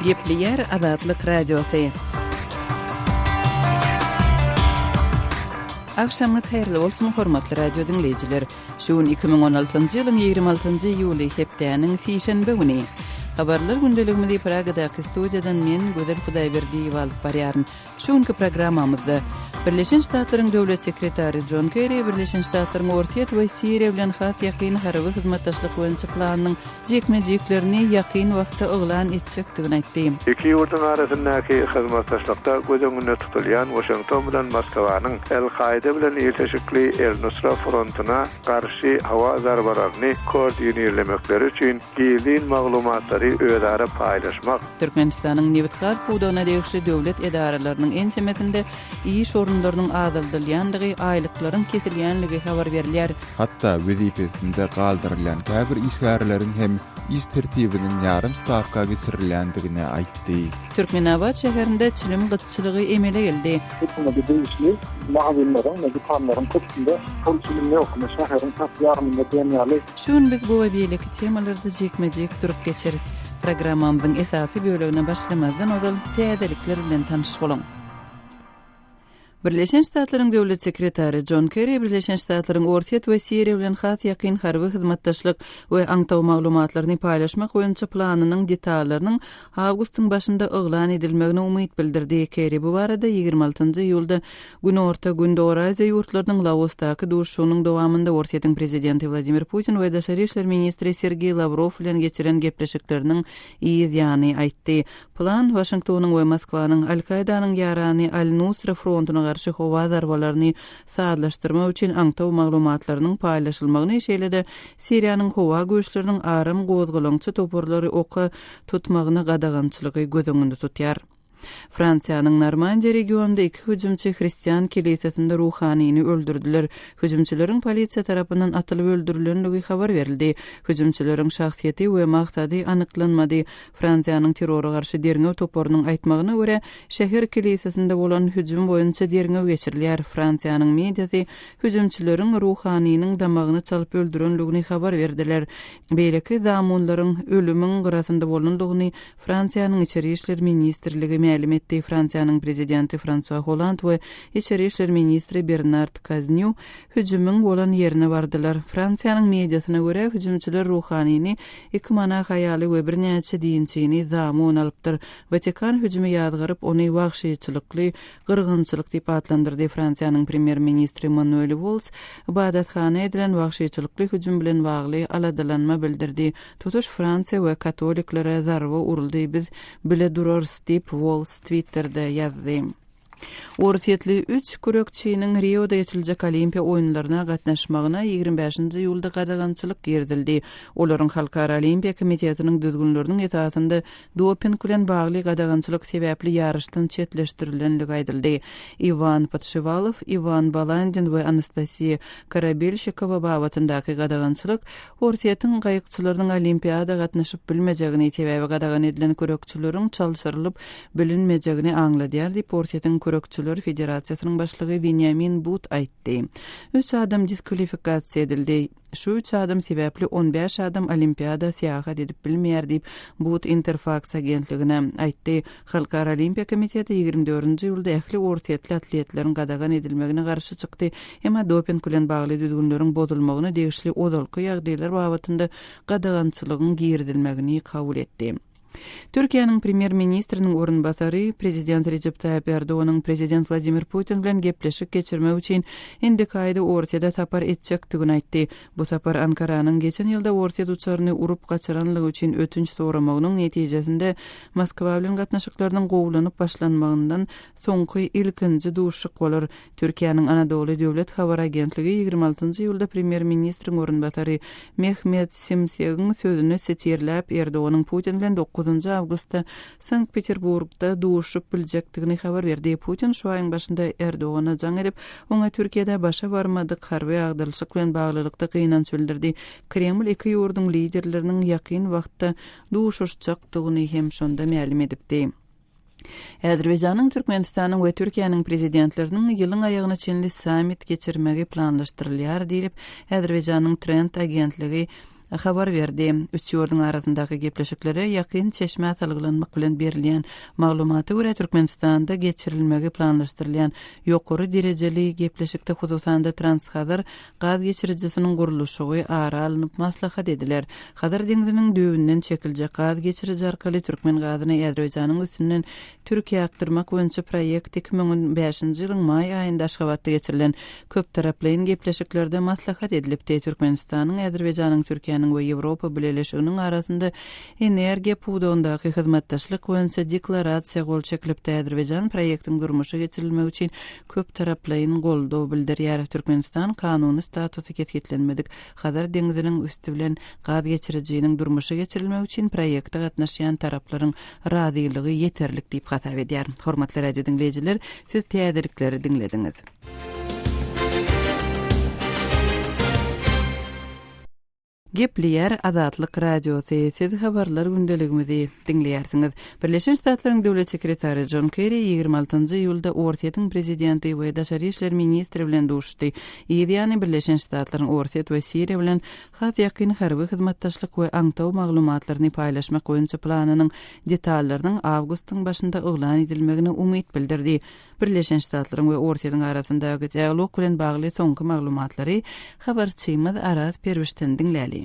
Gepleýär Azatlyk Radiosy. Agşamyňyz haýyrly bolsun, hormatly radio diňleýjiler! Şu gün 2016-njy ýylyň 26-njy iýuly, hepdäniň sişenbe güni. Habarlar gündeligimizi Pragadaky studiýadan men, Gözel Hudaýberdiýewa alyp barýaryn. Şu günki programmamyzda Birleşen Ştatlaryň Döwlet sekretary Jon Kerri Birleşen Ştatlaryň Orsýet we Siriýa bilen has ýakyn harby hyzmatdaşlyk boýunça planynyň jikme-jiklerini ýakyn wagtda yglan etjekdigini aýtdy. Iki ýurduň arasyndaky hyzmatdaşlykda göz öňünde tutulýan Waşington bilen Moskwanyň El-Kaýda bilen ilteşikli El-Nusra frontuna garşy howa zarbalaryny koordinirlemekleri üçin gizlin maglumatlary özara paýlaşmak, Türkmenistanyň nebitgaz pudagyna degişli döwlet edaralarynyň ençemesinde iş orunlarynyň azaldylýandygy, aýlyklaryň kesilýänligi habar berilýär. Hatda wezipesinde galdyrylýan käbir işgärleriň hem iş tertibiniň ýarym stawka geçirilýändigini aýtdy. Türkmenabat şäherinde çilim gytçylygy emele geldi. Hökümete degişli magazinleriň we dükanlaryň köpüsinde şol çilim ýok. Ine, şäheriň tas ýarymynda diýen ýaly. Şu gün biz bu we beýleki temalarda jikme-jik durup geçeris. Programmamyzyň esasy bölegine başlamazdan ozal täzelikler bilen tanyş boluň. Birleşen Ştatlaryň Döwlet sekretary Jon Kerri Birleşen Ştatlaryň Orsýet we Siriýa bilen has ýakyn harby hyzmatdaşlyk we aňtaw maglumatlaryny paýlaşmak boýunça planynyň detallarynyň awgustyň başynda yglan edilmegine umyt bildirdi. Kerri bu barada 26 iýulda Günorta, Gündogar Aziýa ýurtlarynyň Laosdaky duşuşygynyň dowamynda Orsýetiň prezidenti Wladimir Putin we daşary işler ministri Sergeý Lawrow bilen geçiren gepleşikleriniň yz ýany aýtdy. Plan Waşingtonyň we Moskwanyň Al-Kaýdanyň ýarany Al-Nusra frontuna garşy howa zarbalaryny sazlaşdyrmak üçin aňtaw maglumatlarynyň paýlaşylmagyny, şeýle-de Siriýanyň howa güýçleriniň aram gozgalaňçy toparlary oka tutmagyna gadagançylygy göz öňünde tutýar. Fransiýanyň Normandiýa regionynda iki hüjümçi hristian kilisesinde ruhanyny öldürdiler. Hüjümçileriň polisiýa tarapyndan atylyp öldürilenligi habar berildi. Hüjümçileriň şahsyýeti we maksady anyklanmady. Fransiýanyň terrora garşy derňew toparynyň aýtmagyna görä, şäher kilisesinde bolan hüjüm boýunça derňew geçirilýär. Fransiýanyň mediasy hüjümçileriň ruhanynyň damagyny çalyp öldürenligini habar berdiler. Beýleki zamunlaryň ölümiň gyrasynda bolandygyny Fransiýanyň Içeri işler ministrligi mälim etdi. Fransiýanyň Prezidenti Fransua Holland we Içeri işler ministri Bernard Kaznýu hüjümiň bolan ýerine bardylar. Fransiýanyň mediasyna görä, hüjümçiler ruhanyny, iki monah aýaly we birnäçe dinçini zamun alypdyr. Watikan hüjümi ýazgaryp, ony wagşyçylykly gyrgynçylyk diýip atlandyrdy. Fransiýanyň premýer-ministri Manuel Walls ybadathana edilen wagşyçylykly hüjüm bilen bagly aladalanma bildirdi. Tutuş Fransiýa we katoliklere zarba uruldy, biz bile durarys diýip, Walls Twitterde ýazdy. Orsýetli üç kürekçiniň Rioda geçiriljek Olimpiýa oýunlaryna gatnaşmagyna 25-nji iýulda gadagançylyk girizildi. Olaryň Halkara Olimpiýa komitetiniň düzgünleriniň esasynda doping bilen bagly gadagançylyk sebäpli ýaryşdan çetleşdirilendigi aýdyldy. Iwan Podşiwalow, Iwan Balandin we Anastasiýa Korabelşikowa babatyndaky gadagançylyk Orsýetiň gaýykçylarynyň Olimpiada gatnaşyp bilmejegini, sebäbi gadagan edilen kürekçileriň çalşyrylyp bilinmejegini aňladýar diýip, Orsýetiň kürekçiler federasiýasynyň başlygy Weniamin But aýtdy. Üç adam diskwalifikasiýa edildi. Şu üç adam sebäpli on bäş adam Olimpiada syýahat edip bilmeýär diýip, But Interfaks agentligine aýtdy. Halkara Olimpiýa komiteti 24-nji iýulda ähli orsýetli atletleriň gadagan edilmegine garşy çykdy, emma doping bilen bagly düzgünleriň bozulmagyna degişli ozalky ýagdaýlar babatynda gadagançylygyň girizilmegini kabul etdi. Türkiýäniň premýer-ministriniň orunbasary, prezident Rejep Taýyp Erdoganyň prezident Wladimir Putin bilen gepleşik geçirmek üçin indiki aýda Orsýede sapar etjekdigini aýtdy. Bu sapar Ankaranyň geçen ýylda orsýet uçaryny urup gaçyranlygy üçin ötünç soramagynyň netijesinde Moskwa bilen gatnaşyklarynyň gowulanyp başlanmagyndan soňky ilkinji duşuşyk bolar. Türkiýäniň Anadoly döwlet habar agentligi 26-njy iýulda premýer-ministriň orunbasary Mehmet Simsegiň sözüni sitirläp, Erdoganyň Putin bilen dokuzynjy awgustda Sankt-Peterburgda duşuşyp biljekdigini habar berdi. Putin şu aýyň başynda Erdogana jaň edip, oňa Türkiýede başa barmadyk harby agdarylyşyk bilen baglylykda gynanç bildirdi. Kreml iki ýurduň liderleriniň ýakyn wagtda duşuşjakdygyny hem şonda mälim edipdi. Azerbaýjanyň, Türkmenistanyň we Türkiýäniň prezidentleriniň ýylyň aýagyna çenli sammit geçirmegi planlaşdyrylýar diýlip, Azerbaýjanyň Trend agentligi. habar berdi. Üç ýurduň arasyndaky gepleşiklere ýakyn çeşmä salgylanmak bilen berilýän maglumata görä, Türkmenistanda geçirilmegi planlaşdyrylýan ýokary derejeli gepleşikde hususan-da Transhazar gaz geçirijisiniň gurluşygy ara alnyp maslahat ediler. Hazar deňziniň düýbünden çekiljek gaz geçiriji arkaly türkmen gazyny Azerbaýjanyň üstünden Türkiýä akdyrmak boýunça proýekt 2015-nji ýylyň maý aýynda Aşgabatda geçirilen köptaraplaýyn gepleşiklerde maslahat edilipdi. Türkmenistanyň, Azerbaýjanyň, Türkiýäniň we Ýewropa Bileleşiginiň arasynda energiýa pudagyndaky hyzmatdaşlyk boýunça Deklarasiýa gol çekilipdi. Azerbaýjan proýektiň durmuşa geçirilmegi üçin köptaraplaýyn goldaw bildirýär. Türkmenistan kanuny statusy kesgitlenmedik Hazar deňziniň üsti bilen gaz geçirijiniň durmuşa geçirilmegi üçin proýekte gatnaşýan taraplaryň razylygy ýeterlik diýip hasap edýär. Hormatly radio diňleýjiler, siz täzelikleri diňlediňiz. Gepleýär Azatlyk Radiosy, siz habarlar gündeligimizi diňleýärsiňiz. Birleşen Ştatlaryň Döwlet sekretary Jon Kerri 26 iýulda Orsýetiň prezidenti we daşary işler ministri bilen duşuşdy. Yz ýany Birleşen Ştatlaryň Orsýet we Siriýa bilen has ýakyn harby hyzmatdaşlyk we aňtaw maglumatlaryny paýlaşmak boýunça planynyň detallarynyň awgustyň başynda yglan edilmegine umyt bildirdi. Birleşen Ştatlaryň we Orsýetiň arasyndaky dialog bilen bagly soňky maglumatlary habarçymyz Araz Perwişden diňläli.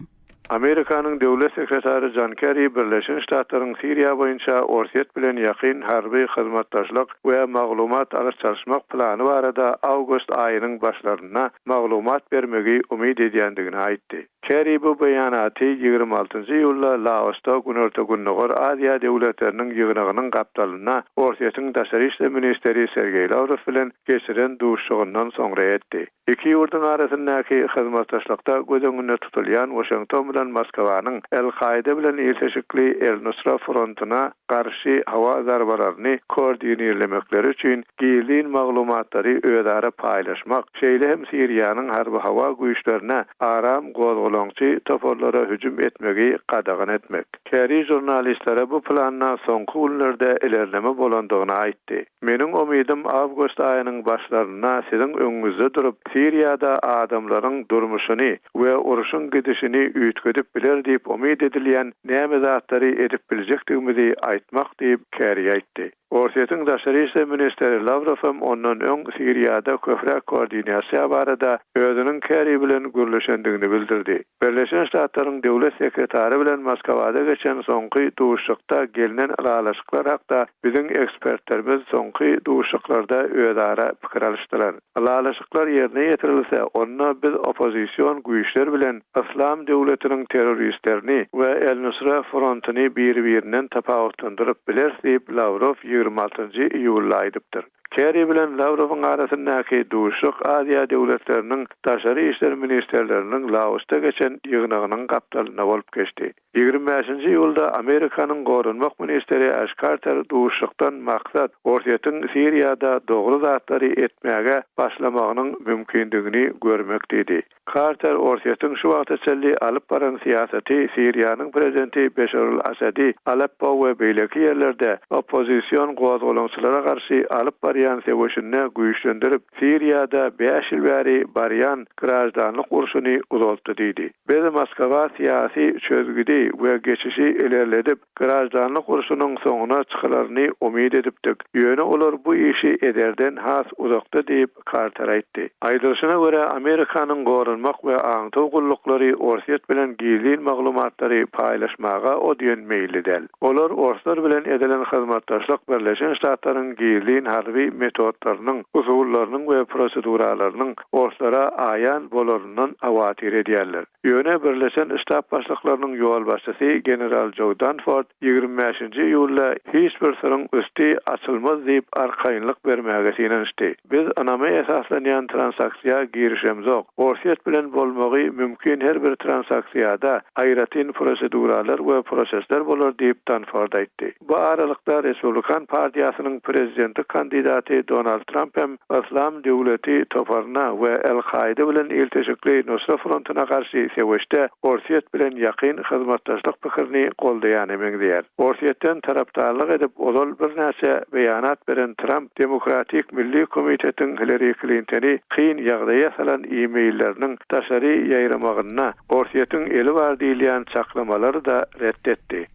Amerikanyň Döwlet sekretary Jon Kerri Birleşen Ştatlaryň Siriýa boýunça Orsýet bilen ýakyn harby hyzmatdaşlyk we maglumat alyş-çalyşmak plany barada awgust aýynyň başlarynda maglumat bermegi umyt edýändigini aýtdy. Kerri bu beýanaty 26 iýulda Laosda Günorta-Gündogar Aziýa döwletleriniň ýygnagynyň gapdalynda Orsýetiň daşary işler ministri Sergeý Lawrow bilen geçiren duşuşygyndan soňra etdi. Iki ýurduň arasyndaky hyzmatdaşlykda göz öňünde tutulýan Waşington bilen Moskwanyň El-Kaýda bilen ilteşikli El-Nusra frontuna garşy howa zarbalaryny koordinirlemekleri üçin gizlin maglumatlary özara paýlaşmak, şeýle hem Siriýanyň harby-howa güýçlerine aram gozgalaňçy toparlara hüjüm etmegi gadagan etmek. Kerri žurnalistlere bu planda soňky günlerde ilerleme bolandygyny aýtdy. Meniň umydym awgust aýynyň başlarynda siziň öňüňizde durup, Siriýada adamlaryň durmuşyny we urşuň gidişini üýtgedip biler diýip umyt edilýän näme zatlary edip biljekdigimizi aýtmak diýip, Kerri aýtdy. Orsýetiň daşary işler ministri Lawrow hem ondan öň Siriýada köpräk koordinasiýa barada özüniň Kerri bilen gürleşendigini bildirdi. Birleşen Ştatlaryň Döwlet sekretary bilen Moskwada geçen soňky duşuşykda gelnen ylalaşyklar hakda biziň ekspertlerimiz soňky duşuşyklarda özara pikir alyşdylar. Ylalaşyklar ýerine ýetirilse, onda biz oppozision güýçler bilen Yslam döwletiniň terroristlerini we El-Nusra frontuny biri-birinden tapawutlandyryp bileris diýip, Lawrow 26 iýulda aýdypdyr. Kerri bilen Lawrowyň arasyndaky duşuşyk Aziýa döwletleriniň daşary işler ministrleriniň Laosda geçen ýygnagynyň gapdalynda bolup geçdi. 25-nji iýulda Amerikanyň goranmak ministri Aş Karter duşuşykdan maksat Orsýetiň Siriýada dogry zatlary etmäge başlamagynyň mümkindigini görmek diýdi. Karter Orsýetiň şu wagta çenli alyp baran syýasaty Siriýanyň prezidenti Beşarul Asady Aleppo we beýleki ýerlerde oppozision gozgalaňçylara garşy alyp barýan söweşinde güýçlendirip, Siriýada bäş ýyl bäri barýan graždanlyk urşuny uzaltdy diýdi. Biz Moskwa syýasy çözgüdi we geçişi ilerledip, graždanlyk urşunyň soňuna çykylaryny umyt edipdik, ýöne olar bu işi ederden has uzakda diýip, Karter aýtdy. Aýdylyşyna görä, Amerikanyň goranmak we aňtaw gulluklary Orsýet bilen gizlin maglumatlary paýlaşmaga o diýen meýilli däl. Olar orslar bilen edilen hyzmatdaşlyk Birleşen Ştatlaryň gizlin harby metodlarynyň, usullarynyň we proseduralarynyň orslara aýan bolaryndan howatyr edýärler. Ýöne Birleşen Ştab başlyklarynyň ýolbaşçysy general Jo Danford 25-nji iýulda hiç bir syryň üsti açylmaz diýip arkaýynlyk bermäge synanyşdy. Biz ynama esaslanýan transaksiýa girişemzok. Orsýet bilen bolmagy mümkin her bir transaksiýada aýratyn proseduralar we prosesler bolar diýip Danford aýtdy. Bu aralykda Respublikan partiýasynyň prezidentlik kandidady. kandidaty Donald Tramp hem Yslam döwleti toparyna we El-Kaýda bilen ilteşikli Nusra frontuna garşy söweşde Orsýet bilen ýakyn hyzmatdaşlyk pikirini goldaýana meňzeýär. Orsýetden tarapdarlyk edip ozal birnäçe beýanat beren Tramp Demokratik milli komitetiň Hillari Klintony kyn ýagdaýa salan e-mailleriniň daşary ýaýramagynda Orsýetiň eli bar diýilýän çaklamalary-da ret etdi.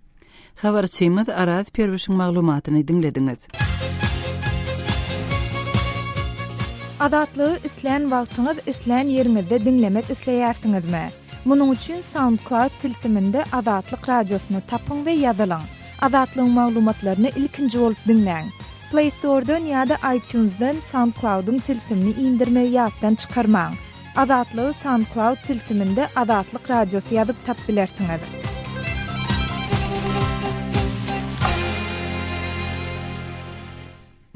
Habarçymyz Araz Perwişiň maglumatyny diňlediňiz. Azatlygy islän wagtyňyz, islän ýeriňizde diňlemek isleýärsiňizmi? Munuň üçin SoundCloud tilsiminde Azatlyk Radiosyny tapyň we ýazylyň. Azatlygyň maglumatlaryny ilkinji bolup diňläň. Play Store-dan ýa-da iTunes-dan SoundCloud-yň tilsimini indirmegi ýatdan çykarmaň. Azatlygy SoundCloud tilsiminde Azatlyk Radiosy ýazyp tap bilersiňiz.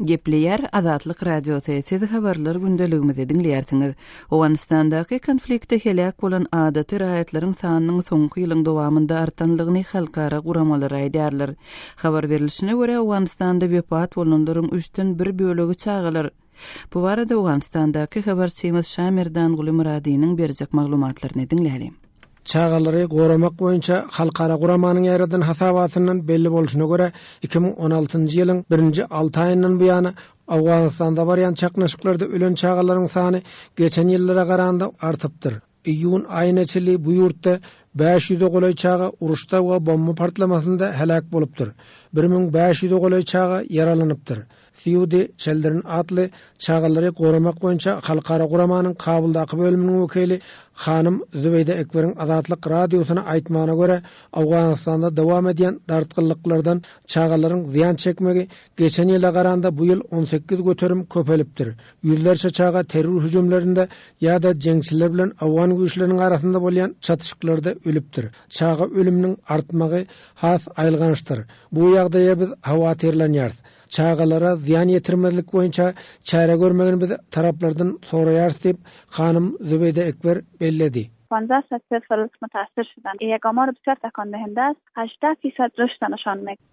Gepleýär Azatlyk Radiosy, Siz habarlar gündeligimizi diňleýärsiňiz. Owganystandaky konfliktde heläk bolan adaty raýatlaryň sanynyň soňky ýylyň dowamynda artanlygyny halkara guramalary aýdýarlar. Habar berlişine görä, Owganystanda wepat bolanlaryň üçden bir bölegi çagalar. Bu barada Owganystandaky habarçymyz Şamerdanguly Myradynyň berjek maglumatlaryny diňläliň. Çagalary goramak boýunça halkara guramanyň ýaýradan hasabatyndan belli bolşuna görä, 2016-njy ýylyň birinji alty aýyndan bu ýana Owganystanda barýan çaknyşyklarda ölen çagalaryň sany geçen ýyllara garanda artypdyr. Iýun aýyna çenli bu ýurtda 500-e golaý çaga uruşda we bomba partlamasynda heläk bolupdyr, 1500-e golaý çaga ýaralanypdyr. Save the Children atly çagalary goramak boýunça halkara guramanyň Kabuldaky bölüminiň wekili hanym Zübeýde Ekberiň Azatlyk Radiosyna aýtmagyna görä, Owganystanda dowam edýän dartgynlyklardan çagalaryň zyýan çekmegi geçen ýyla garanda bu ýyl 18% köpelipdir. Ýüzlerçe çaga terror hüjümlerinde ýa-da jeňçiler bilen owgan güýçleriniň arasynda bolýan çatyşyklarda ölüpdir. Çaga ölüminiň artmagy has aýylgançdyr. Bu ýagdaýa biz howatyrlanýarys. Çagalara zyýan ýetirmezlik boýunça çäre görmegini biz taraplardan soraýarys diýip, hanym Zübeýde Ekber belledi.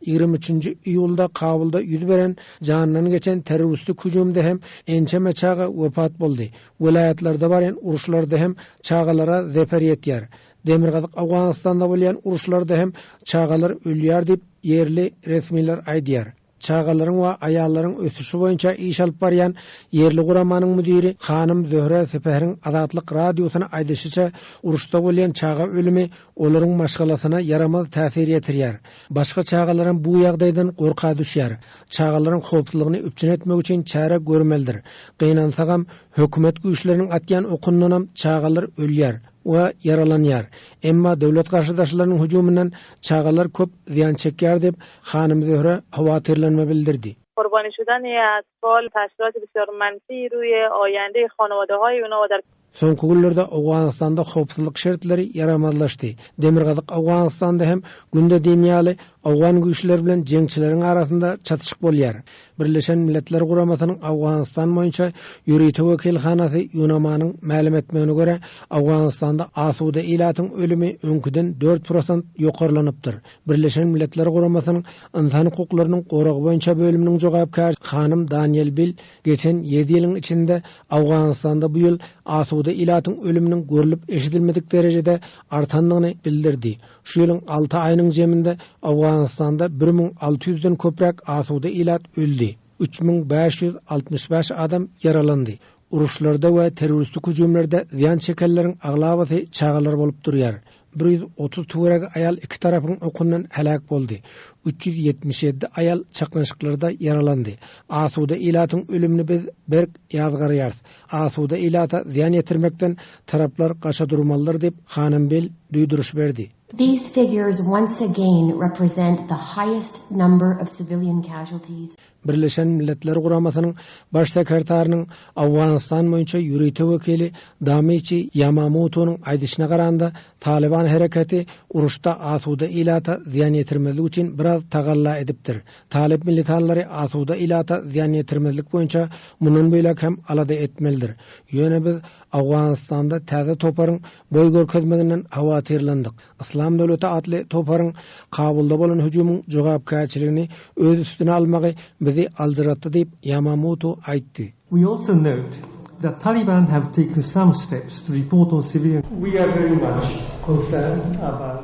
23-nji iýulda Kabulda ýüz beren janyndan geçen terroristik hüjümde hem ençeme çaga wepat boldy. Welaýatlarda barýan uruşlarda hem çagalara zeper ýetýär. Demirgazyk Owganystanda bolýan uruşlarda hem çagalar ölýär diýip, ýerli resmiler aýdýar. Çagalaryň we aýallaryň ösüşi boýunça iş alyp barýan ýerli guramanyň müdiri hanym Zöhre Sepehriň Azatlyk Radiosyna aýdyşyça, uruşda bolýan çaga ölümi olaryň maşgalasyna ýaramaz täsir ýetirýär. Başga çagalaram bu ýagdaýdan gorka düşýär. Çagalaryň howpsuzlygyny üpjün etmek üçin çäre görmelidir. Gynansagam, hökümet güýçleriniň atýan okundanam çagalar ölýär. We ýaralanýar. Emma döwlet garşydaşlarynyň hüjüminden çagalar köp zyýan çekýär diýip, hanym Zöhre howatyrlanma bildirdi. Qurbani şudan atfal tasirat besiýar manfi ruýe aýande hanawadehaýe ona we dar Soňky günlerde Owganystanda howpsuzlyk şertleri ýaramazlaşdy. Demirgazyk Owganystanda hem günde diýen ýaly owgan güýçleri bilen jeňçileriň arasynda çatyşyk bolýar. Birleşen Milletler Guramasynyň Owganystan boýunça ýörite wekilhanasy UNAMA-nyň mälim etmegine görä, Owganystanda asuda ilatyň ölümi öňküden dört prosent ýokarlanypdyr. Birleşen Milletler Guramasynyň Ynsan hukuklarynyň goragy boýunça bölüminiň jogapkäri hanym Daniel Bil geçen ýedi ýylyň içinde Owganystanda bu ýyl asuda ilatyň ölüminiň görlüp-eşidilmedik derejede artandygyny bildirdi. Şu ýylyň alty aýynyň jeminde Owganystanda 1600-den köpräk asuda ilat öldi, 3565 adam ýaralandy. Uruşlarda we terroristik hüjümlerde zyýan çekenleriň aglabasy çagalar bolup durýar. 130 töweregi aýal iki tarapyň okundan heläk boldy, 377 aýal çaknyşyklarda ýaralandy. Asuda ilatyň ölümini biz berk ýazgarýarys. Asuda ilata zyýan ýetirmekden taraplar gaça durmalydyr diýip, hanym Bill duýduryş berdi. These figures once again represent the highest number of civilian casualties. Birleşen Milletler Guramasynyň Baş sekretarynyň Owganystan boýunça ýörite wekili Damiçi Ýamamutonyň aýdyşyna garanda, Talyban hereketi uruşda asuda ilata zyýan ýetirmezlik üçin biraz tagalla edipdir. Talyp militanlary asuda ilata zyýan ýetirmezlik boýunça mundan beýläk hem alada etmelidir. Ýöne biz Owganystanda täze toparyň boý görkezmeginden howatyrlandyk. Yslam. Yslam döwleti atly toparyň Kabulda bolan hüjümiň jogapkärçiligini öz üstüne almagy bizi aljyratdy diýip, Ýamamoto aýtdy. We also note that Taliban have taken some steps to report on civilian. We are very much concerned about.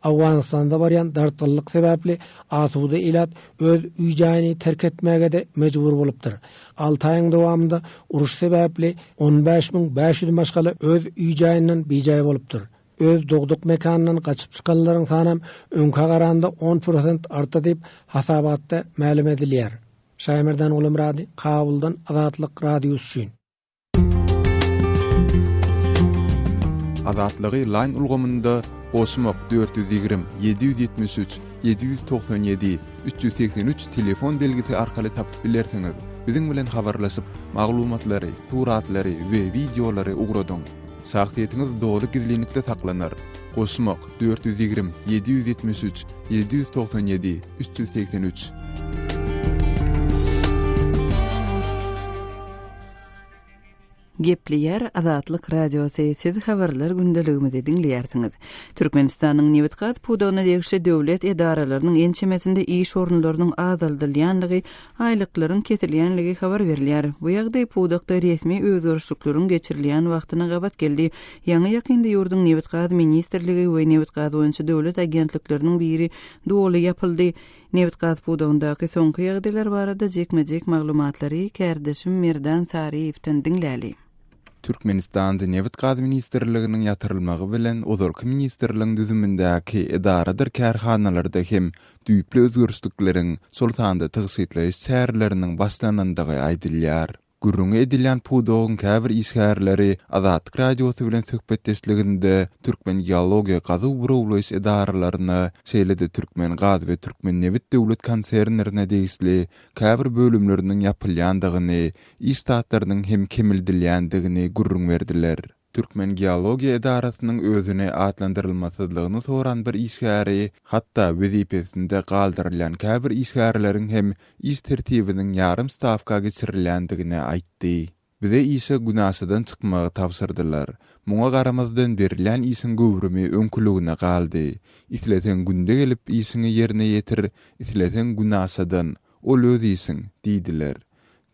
Owganystanda barýan dartgynlyk sebäpli asuda ilat öz öý-jaýyny terk etmäge-de mejbur bolupdyr. Alty aýyň dowamynda uruş sebäpli 15 500 maşgala öz öý-jaýyndan bijaý bolupdyr. Öz dogduk mekanyndan gaçyp çykanlaryň sanam öňkä garanda on prosent artdy diýip, hasabatda mälim edilýär. Şaýmerdan Gulumyrady, Kabuldan Azatlyk Radiosy üçin. Azatlygy Line ulgamynda goşmak 420 773 797 383 telefon belgisi arkaly tapyp bilersiňiz. Biziň bilen habarlaşyp, maglumatlary, suratlary we wideolary ugradyň. Şahsyýetiňiz doly gizlinlikde saklanar. Goşmak 420 773 797 383. Gepleýär Azatlyk Radiosy, siz habarlar gündeligimizi diňleýärsiňiz. Türkmenistanyň nebitgaz pudagyna degişli döwlet edaralarynyň ençemesinde iş orunlarynyň azaldylýandygy, aýlyklaryň kesilýänligi habar berilýär. Bu ýagdaý pudakda resmi özgerişlikleriň geçirilýän wagtyna gabat geldi. Ýaňy-ýakynda ýurduň Nebitgaz ministrligi we nebitgaz boýunça döwlet agentlikleriniň biri doly ýapyldy. Nebit-gaz pudagyndaky soňky ýagdaýlar barada jikme-jik maglumatlary kärdeşim Merdan Saryýewden diňläli. Türkmenistanda Nebit-gaz ministrliginiň ýatyrylmagy bilen ozalky ministrligiň düzümindäki edaradyr kärhanalarda hem düýpli özgerişlikleriň, şol sanda tygşytlaýyş çäreleriniň başlanandygy aýdylýar. Gürrüňi edilýän pudagyň käbir işgärleri Azatlyk Radiosy bilen söhbetdeşliginde Türkmengeologiýa gazuw-burawlaýyş edaralaryna, şeýle-de Türkmengaz we Türkmennebit döwlet konsernlerine degişli käbir bölümleriniň ýapylýandygyny, iş ştatlarynyň hem kemeldilýändigini gürrüň berdiler. Türkmengeologiýa edarasynyň özüni atlandyrylmasyzlygyny soran bir işgäri hatda wezipesinde galdyrylýan käbir işgärleriň hem iş tertibiniň ýarym stawka geçirilýändigini aýtdy. Bize işe günaşadan çykmagy tabşyrdylar. Muňa garamazdan berilýän işiň göwrümi öňküligine galdy. Isleseň günde gelip işiňi ýerine ýetir, isleseň günaşadan, ol öz işiň, diýdiler.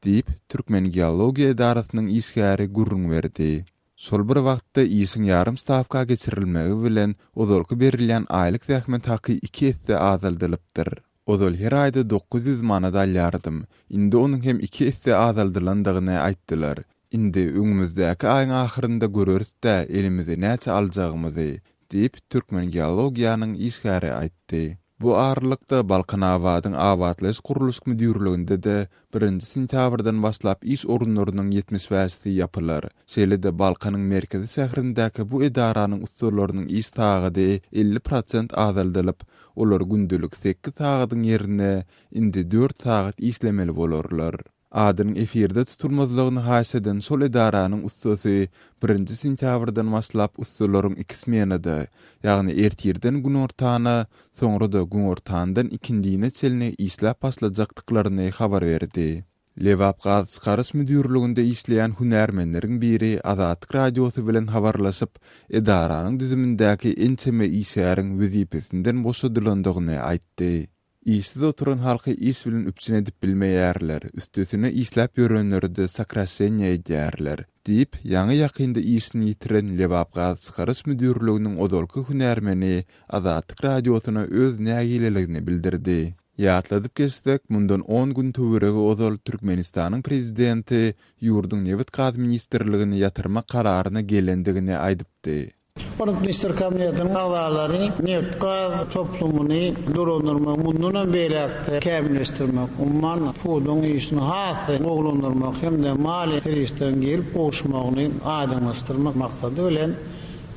Diýip, Türkmengeologiýa edarasynyň işgäri gürrüň berdi. Şol bir wagtda, işiň ýarym stawka geçirilmegi bilen, ozalky berilýän aýlyk zähmet haky iki esse azaldylypdyr. Ozal her aýda 900 manat alýardym. Indi onuň hem iki esse azaldylandygyny aýtdylar. Indi öňümizdäki aýyň ahyrynda göreris-dä elimize näçe aljagymyzy, diýip, Türkmengeologiýanyň işgäri aýtdy. Bu aralykda, Balkanabadyň abatlaýyş-gurluşyk müdirliginde-de birinji sentýabrdan başlap iş orunlarynyň 70 bäşisi ýapylar. Şeýle-de, Balkanyň merkezi şäherindäki bu edaranyň ussalarynyň iş sagady 50 prosent azaldylyp, olar gündelik sekiz sagadyň ýerine indi dört sagat işlemeli bolarlar. Adynyň efirde tutulmazlygyny haýyş eden şol edaranyň ussasy birinji sentýabrdan başlap ussalaryň iki smenada, ýagny ertirden günortana, soňra-da günortandan ikindine çenli işläp başlajakdyklaryny habar berdi. Lebapgazçykaryş müdirliginde işleýän hünärmenleriň biri Azatlyk Radiosy bilen habarlaşyp, edaranyň düzümindäki ençeme işgäriň wezipesinden boşadylandygyny aýtdy. Işsiz oturan halky iş bilen üpjün edip bilmeýärler, üstesine işläp ýörenleri-de sokraşeniýe edýärler, diýip, ýaňy-ýakynda işini ýitiren Lebapgazçykaryş müdirliginiň ozalky hünärmeni Azatlyk Radiosyna öz nägileligini bildirdi. Ýatladyp geçsek, mundan on gün töweregi ozal Türkmenistanyň prezidenti ýurduň Nebit-gaz ministrligini ýatyrmak kararyna gelendigini aýdypdy. Hormatly Ministrler Kabinetiniň agzalary nebit-gaz toplumyny dolandyrmagy mundanam beýläk-de kämilleşdirmek, umuman, pudagyň işini has-da gowulandyrmak hem-de maliýe serişdeleriň gelip gowuşmagyny aýdyňlaşdyrmak maksady bilen,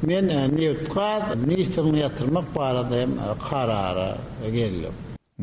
men nebit-gaz ministrligini ýatyrmak barada hem karara geldim.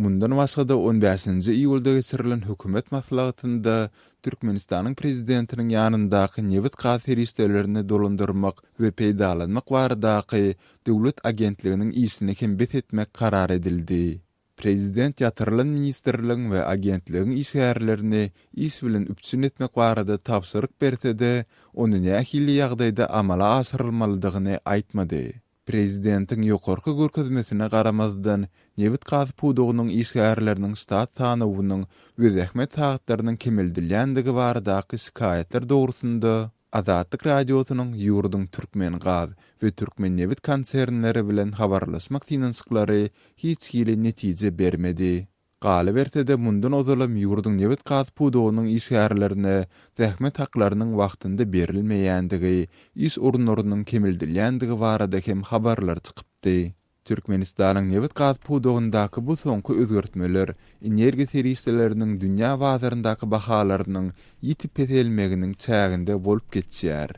Mundan başga-da, on bäşinji iýulda geçirilen hökümet maslahatynda Türkmenistanyň Prezidentiniň ýanyndaky nebit-gaz serişdelerini dolandyrmak we peýdalanmak baradaky döwlet agentliginiň işini hem bes etmek karar edildi. Prezident ýatyrylan ministrligiň we agentligiň işgärlerini iş bilen üpjün etmek barada tabşyryk berse-de, ony nähili ýagdaýda amala aşyrylmalydygyny aýtmady. Prezidentiň ýokarky görkezmesine garamazdan, nebit-gaz pudagynyň işgärleriniň ştat sanawynyň we zähmet sagatlarynyň kemeldilýändigi baradaky şikaýatlar dogrusynda Azatlyk Radiosynyň ýurduň Türkmengaz we Türkmennebit konsernleri bilen habarlaşmak synanyşyklary hiç hili netije bermedi. Galyberse-de, mundan ozalam ýurduň nebit-gaz pudagynyň işgärlerine zähmet haklarynyň wagtynda berilmeýändigi, iş orunlarynyň kemeldilýändigi barada hem habarlar çykypdy. Türkmenistanyň nebit-gaz pudagyndaky bu soňky özgertmeler energiýa serişdeleriniň dünýä bazaryndaky bahalarynyň ýiti peselmeginiň çäginde bolup geçýär.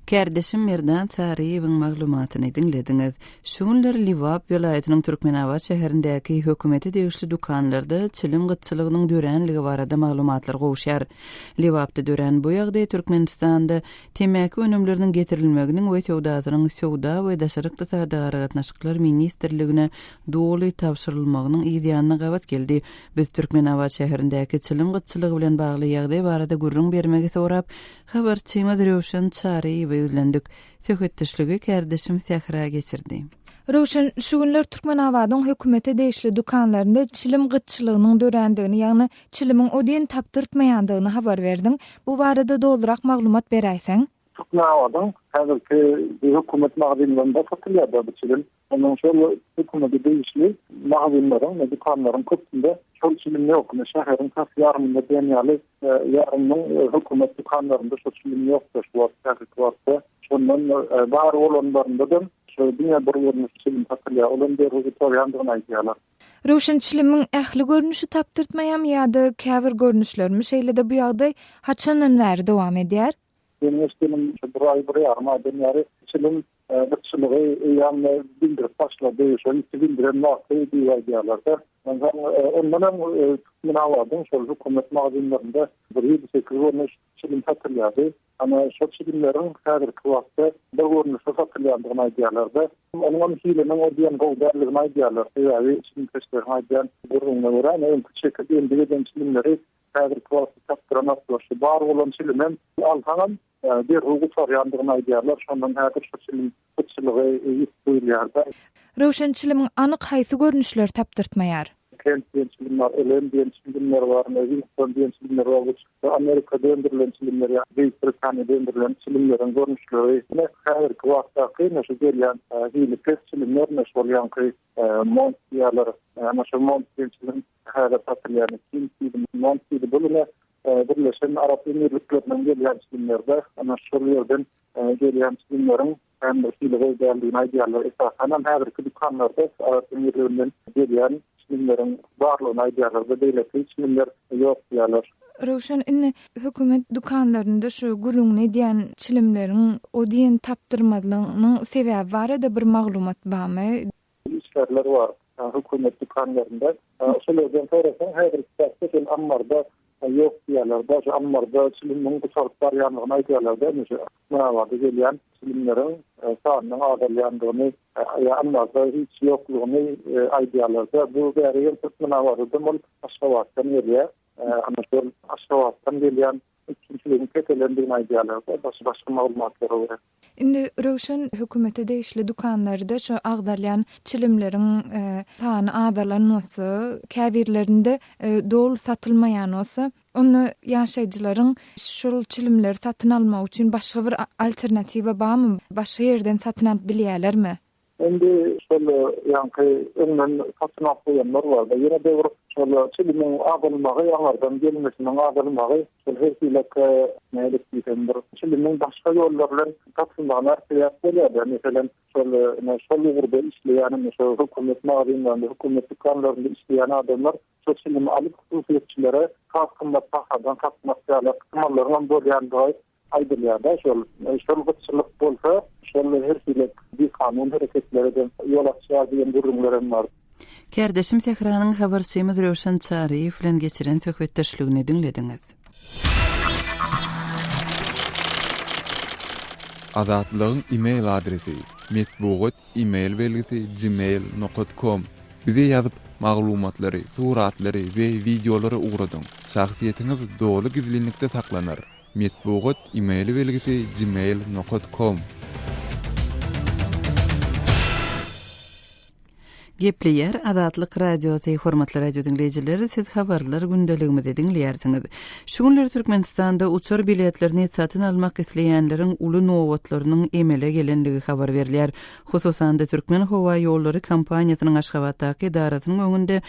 Kärdeşim Merdan Saryýewiň maglumatyny diňlediňiz. Şu günler Lebap welaýatynyň Türkmenabat şäherindäki hökümete degişli dükanlarda çilim gytçylygynyň döränligi barada maglumatlar gowuşýar. Lebapda dörän bu ýagdaý Türkmenistanda temmäki önümleriniň getirilmeginiň we söwdasynyň Söwda we daşary ykdysady aragatnaşyklar ministrligine doly tabşyrylmagynyň yz ýanyna gabat geldi. Biz Türkmenabat şäherindäki çilim gytçylygy bilen bagly ýagdaý barada gürrüň bermegi sorap, Habarçymyz Röwşen Çaryýewe ýüzlendik. Söhbetdeşligi kärdeşim Sähra geçirdi. Röwşen, şu günler Türkmenabadyň hökümete degişli dükanlarynda çilim gytçylygynyň dörändigini, ýagny çilimiň o diýen tapdyrtmaýandygyny habar berdiň. Bu barada dolurak maglumat beräýseň? Türkmenabadyň häzirki hökümet magazynlarynda satylýar-da bu çilim. Ondan şol hökümete degişli magazynlaryň we dükanlaryň köpüsinde şol çilim ýok. Ine, şäheriň tas ýarymynda diýen ýaly, ýarymynyň hökümet dükanlarynda şol çilim ýokdur şu wagt, häzirki wagtda. Şondan bar bolanlarynda-da şo diňe bir görnüş çilim satylýar. Olam derrew gutarýandygyny aýdýarlar. Röwşen, çilimiň ähli görnüşi tapdyrtmaýarmy ýa-da käbir görnüşlerimi? Şeýle-de bu ýagdaý haçandan bäri dowam edýär? Meniň eşdenim şu bir aý, bir ýarym aýdan bäri çilim gytçylygy eýýäm bildirip başlady. Şol ýiti bildiren wagty diýip aýdýarlar-da. Onsoň ondan öň Türkmenabadyň şol hökümet magazynlarynda bir ýedi-sekiz görnüş çilim satylýardy. Ana, şol çilimleriň häzirki wagtda bir görnüşde satylýandygyny aýdýarlar-da. Onuňam hiliniň o diýen gowy däldigini aýdýarlar. Sebäbi çilimkeşleriň aýdýan gürrüňine görä, öňki çekip endik eden çilimleri Häzirki wagtda tapdyranoklar. Şu bar bolan çilimem alsaňam derrew gutarýandygyny aýdýarlar. Şondan häzir şu çilim gytçylygy ýiti duýulýar-da. Röwşen çilimiň anyk haýsy görnüşleri tapdyrtmaýar? Kent diýen çilim bar, LM diýen çilimler bar, Winston diýen çilimler bar. Bu Amerikada öndürilen çilimler ýa Beýik Britaniýada öndürilen çilimleriň görnüşleri. Ine, häzirki wagtdaky ine şu gelýän hili pes çilimler ine şol ýaňky Mont diýýärler. Ana şu Mont diýen çilim Häzir satylýan King diýdi, Mont diýdi. Bu ine Birleşen Arap Emirliklerinden gelýän çilimlerde, ana şol ýerden gelýän çilimleriň hem bir hili gowy däldigini aýdýarlar. Esasanam häzirki dükanlarda Arap Emirliginden gelýän çilimleriň barlygyny aýdýarlar we beýleki çilimler ýok diýýärler. Röwşen, indi hökümet dükanlarynda şu gürrüňini edýän çilimleriň o diýen tapdyrmazlygynyň sebäbi barada bir maglumat barmy? Işgärler bar hökümet dükanlarynda. Şol ýerden sorasaň, häzirki wagtda şol ammarda ýok diýýärler. Daşy ammarda çilimiň gutaryp barýandygyny aýdýarlar-da. Ine şu Türkmenabada gelýän çilimleriň sanynyň azalýandygyny ýa ammarda hiç ýoklugyny aýdýarlar-da. Bu bäri hem Türkmenabadadan bolup Aşgabatdan gelýär. Ana şol Aşgabatdan gelýän üpjünçiligiň peselendigini aýdýarlar başga maglumatlara görä. Indi Röwşen hökümete degişli dükanlarda şu agzalýan çilimleriň sany azalan bolsa, käbirlerinde doly satylmaýan bolsa, onda ýaşaýjylaryň şol çilimleri satyn almagy üçin başga bir alternatiwa barmy? Başga ýerden satyn alyp bilýärlermi? Indi şol ýaňky öňden satyn alyp goýanlar bar-da. Ýene-de bir şol çilimiň azalmagy, aňyrdan gelmesiniň azalmagy şol her hilek nädip diýsem bir çilimiň başga ýollar bilen satylmagyna sebäp bolýar-da. Meselem, şol ine şol ugurda işleýän ine şo hökümet magazynlarynda, hökümet dükanlarynda işleýän adamlar şo çilimi alyp hususyýetçilere has gymmat bahadan satmak ýaly ähtimallaryňam bolýandygy Aýdylýar-da şol. Şol gytçylyk bolsa, şol her hili bikanun hereketlere-de ýol açýar diýen gürrüňler hem bar. Kärdeşim Sähranyň habarçymyz Röwşen Çaryýew bilen geçiren söhbetdeşligini diňlediňiz. Azatlygyň e-mail adresi, metbugat e-mail belgisi gmail nokat kom. Bize ýazyp, maglumatlary, suratlary we wideolary ugradyň. Şahsyýetiňiz doly gizlinlikde saklanar. Metbugat e-mail belgisi gmail nokat kom. Gepleýär Azatlyk Radiosy, Hormatly radio diňleýjiler, siz habarlar gündeligimizi diňleýärsiňiz. Şu günler Türkmenistanda uçar biletlerini satyn almak isleýänleriň uly nobatlarynyň emele gelenligi habar berilýär. Hususan-da, Türkmenhowaýollary kompaniýasynyň Aşgabatdaky edarasynyň öňünde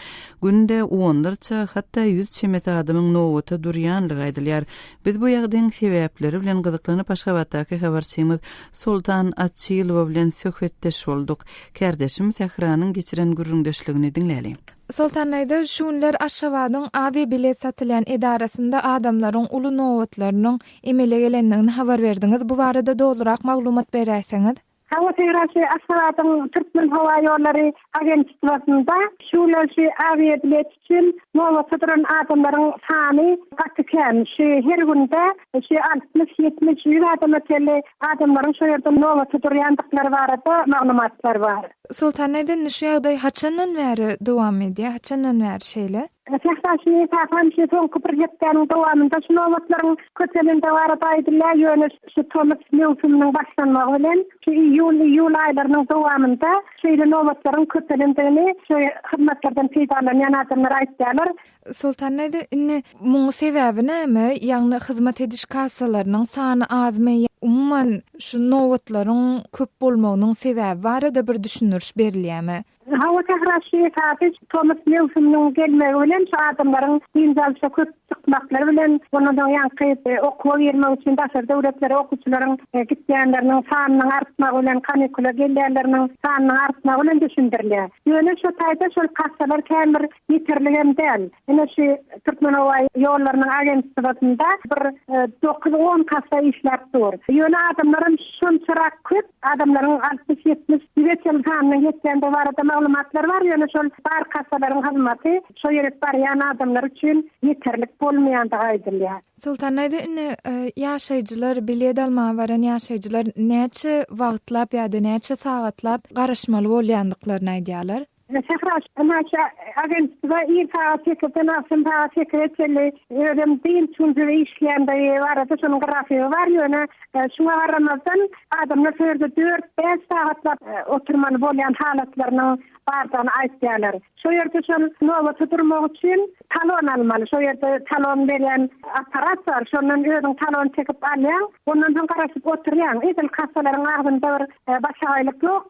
günde onlarça, hatda ýüz çemesi adamyň nobata durýanlygy aýdylýar. Biz bu ýagdaýyň sebäpleri bilen gyzyklanyp, Aşgabatdaky habarçymyz Soltan Açylowa bilen söhbetdeş bolduk. Kärdeşim Sähranyň geçiren gürrüňdeşligini diňläliň. Soltan daýza, şu günler Aşgabadyň awiabilet satylýan edarasynda adamlaryň uly nobatlarynyň emele gelendigini habar berdiňiz. Bu barada dolurak maglumat beräýseňiz? Hawa, Sähra, şu Aşgabadyň Türkmenhowaýollary agentstwosynda şu günler şu awiabilet üçin nobata duran adamlaryň sany gaty kän. Şu her günde şu 60, 70, 100 adama çenli adamlaryň şo ýerde nobata durýandyklary barada maglumatlar bar. Soltan daýza, indi şu ýagdaý haçandan bäri dowam edýär? Haçandan bäri şeýle? Sähra, şu esasan şu soňky bir hepdäniň dowamynda şu nobatlaryň köpelendigi barada aýdylýar, ýöne şu tomus möwsüminiň başlanmagy bilen şu iýun, iýul aýlarynyň dowamynda şeýle nobatlaryň köpelendigini şu hyzmatlardan peýdalanýan adamlar aýtýarlar. Soltan daýza, indi muň sebäbi näme? Ýagny hyzmat ediş kassalarynyň sany azmy? Umuman, şu nobatlaryň köp bolmagynyň sebäbi barada bir düşündiriş berilýärmi? Hawa Sähra şu esasy tomus möwsüminiň gelmegi bilen şu adamlaryň dynç alşa köp çykmaklary bilen ondan soň ýaňky okuwa girmek üçin daşary döwletlere okuwçylaryň gitýänleriniň sanynyň artmagy bilen kanikula gelýänleriniň sanynyň artmagy bilen düşündirilýär. Ýöne şu taýda şol kassalar kän bir ýeterligem däl. Ine şu Türkmenowaýollarynyň agentstwosynda bir dokuz-on kassa işläp dur. Ýöne adamlaram şonçarak köp. Adamlaryň 60, 70, ýüze çenli sanynyň ýetýändigi barada maglumatlar bar, ýöne şol bar kassalaryň hyzmaty şo ýere barýan adamlar üçin ýeterlik bolmaýandygy aýdylýar. Soltan daýza, indi ýaşaýjylar, bilet almaga baran ýaşaýjylar näçe wagtlap ýa-da näçe sagatlap garaşmaly bolýandyklaryny aýdýarlar? Sähra ynha agentstwa ir sagat sekizden agşam sagat sekize çenli özem dynç günleri işleýändigi barada şonuň grafigi bar, ýöne şuňa garamazdan adamlar şu ýerde dört-bäş sagatlap oturmaly bolýan halatlarynyň bardygyny aýtýarlar. Şo ýerde şol nobata durmak üçin talon almaly, şo ýerde talon berýän apparat bar, şondan özüň talon çekip alýaň, ondan soň garaşyp oturýaň. Edil kassalaryň agzynda bir Başagaýlyk ýok,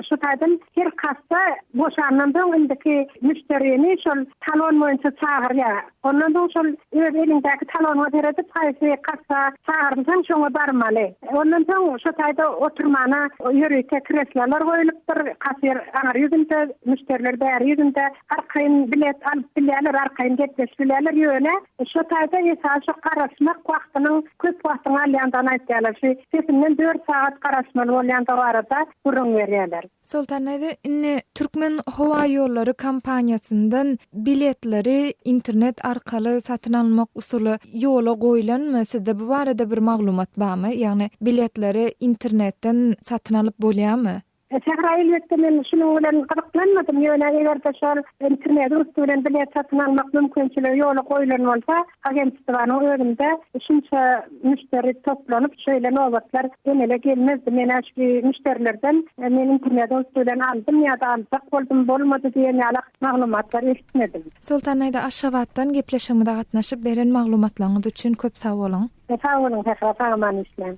şu taýdan her kassa boşandan soň indiki müşderini şol talon boýunça çagyrýar. Ondan soň şol öz eliňdäki talonyňa seredip haýsy kassa çagyrylsaň şoňa barmaly. Ondan soň şo taýda oturmana ýörite kreslolar goýlupdyr, kassir aňry ýüzünde, müşderiler bäri ýüzünde arkaýyn bilet alyp bilýärler, arkaýyn gepleşip bilýärler, ýöne şo taýda esasy şo garaşmak wagtynyň köp wagtyňy alýandygyny aýtýarlar. Şu sesinden dört sagat garaşmaly bolýandygy barada gürrüň berýärler. Soltan daýza, indi Türkmenhowaýollary kompaniýasyndan biletleri internet arkaly satyn almak usuly ýola goýlanmy? Sizde bu barada bir maglumat barmy? Ýagny biletleri internetden satyn alyp bolýarmy? Sähra elbetde men şunuň bilen gyzyklanmadym, ýöne eger-de şol internetiň üsti bilen bilet satyn almak mümkinçiligi ýola goýlan bolsa, agentstwanyň özünde şunça müşderi toplanyp, şeýle nobatlar emele gelmezdi. Men-ä şu müşderilerden men internetiň üsti bilen aldym ýa-da aljak boldum, bolmady diýen ýaly maglumatlar eşitmedim. Soltan daýza Aşgabatdan gepleşigimize gatnaşyp beren maglumatlaryňyz üçin köp sag boluň. Sag boluň Sähra, sag-aman işläň.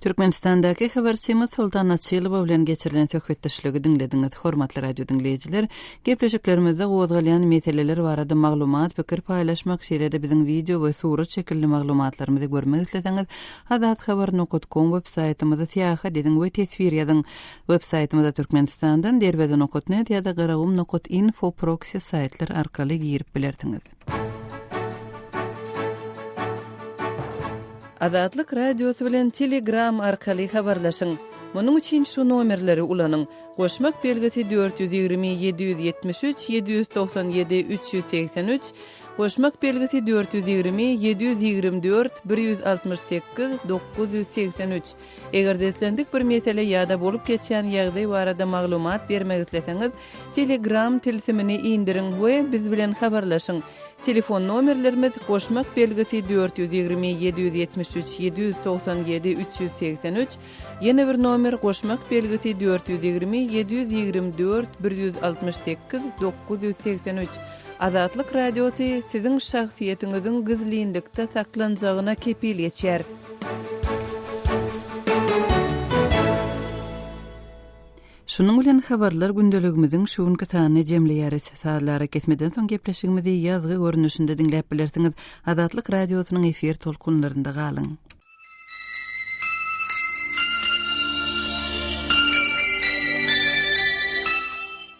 Türkmenistandaky habarçymyz Soltan Açylowa bilen geçirilen söhbetdeşligi diňlediňiz. Hormatly radio diňleýjiler, gepleşiklerimizde gozgalýan meseleler barada maglumat, pikir paýlaşmak, şeýle-de biziň wideo we surat şekilli maglumatlarymyzy görmek isleseňiz, azathabar nokat kom web saýtymyza syýahat ediň we teswir ýazyň. Web saýtymyza Türkmenistandan derweze nokat net ýa-da garagum nokat info proksi saýtlar arkaly girip bilersiňiz. Azatlyk Radiosy bilen Telegram arkaly habarlaşyň. Munuň üçin şu nomerleri ulanyň, goşmak belgisi 420 773 797 383, Goşmak belgisi 420 724 168 983. Eger-de islendik bir mesele ýa-da bolup geçýän ýagdaý barada maglumat bermek isleseňiz, Telegram tilsimini indiriň we biz bilen habarlaşyň. Telefon nomerlerimiz, goşmak belgisi 420 773 797 383, ýene bir nomer, goşmak belgisi 420 724 168 983. Azatlyk Radiosy siziň şahsyýetiňiziň gizlinlikde saklanjagyna kepil geçýär. Şunuň bilen Habarlar gündeligimiziň şu günki sanyny jemleýäris. Sazly arakesmeden soň gepleşigimizi ýazgy görnüşinde diňläp bilersiňiz. Azatlyk Radiosynyň efir tolkunlarynda galyň.